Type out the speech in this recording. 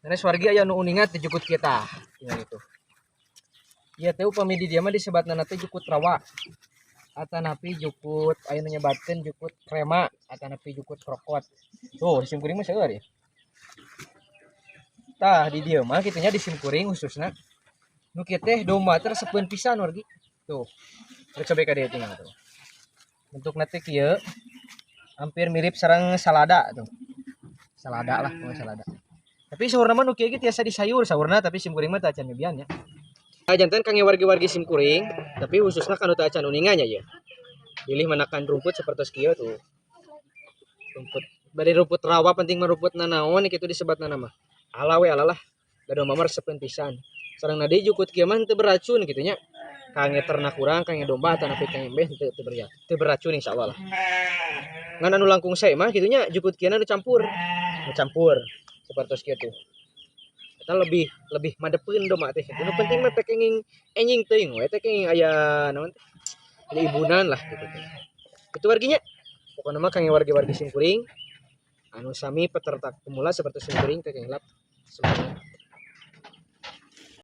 Sanes wargi, aya nu uninga teh jukut kita. Tinggal itu. Ieu teh upami di dieu mah disebatna teh jukut rawa. Atanapi jukut, aya nu nyebatkeun jukut krema, atanapi jukut krokot. Tuh, di simkuring mah seueur ya. Tah, di dieu mah kitu nya, di simkuring khususna. Nu kieu teh domba teh resepeun pisan, wargi. Tuh. Rek coba ka dieu, tinggal tuh. Bentukna teh kieu. Hampir mirip sareng salada tuh. Salada lah, pokoknya salada. Tapi saurna mah nu kieu ge tiasa disayur saurna, tapi simkuring mah teu acan nyobian ya. Nah, janten kangge wargi-wargi simkuring, tapi khususnya kanu teu acan uninga nya ya. Pilih manakan rumput seperti kieu tuh. Rumput bari rumput rawa, penting mah rumput nanaon kitu disebatna mah. Ala we ala lah. Da domba mah resepeun pisan. Sareng deui jukut kieu mah teu beracun kitu nya. Kangge ternak urang, kangge domba atanapi kangge embe teu teu beracun insyaallah lah. Ngan anu langkung sae mah kitu nya, jukut kieu nu campur. Nu campur seperti kieu tuh. Eta lebih lebih madepeun domba teh. Nu penting mah teh kenging enjing teuing we teh kenging aya naon teh? Aya ibunan lah gitu teh. Itu warginya. Pokoknya mah kangge wargi-wargi simkuring anu sami peternak pemula seperti simkuring teh kenging lap semuanya.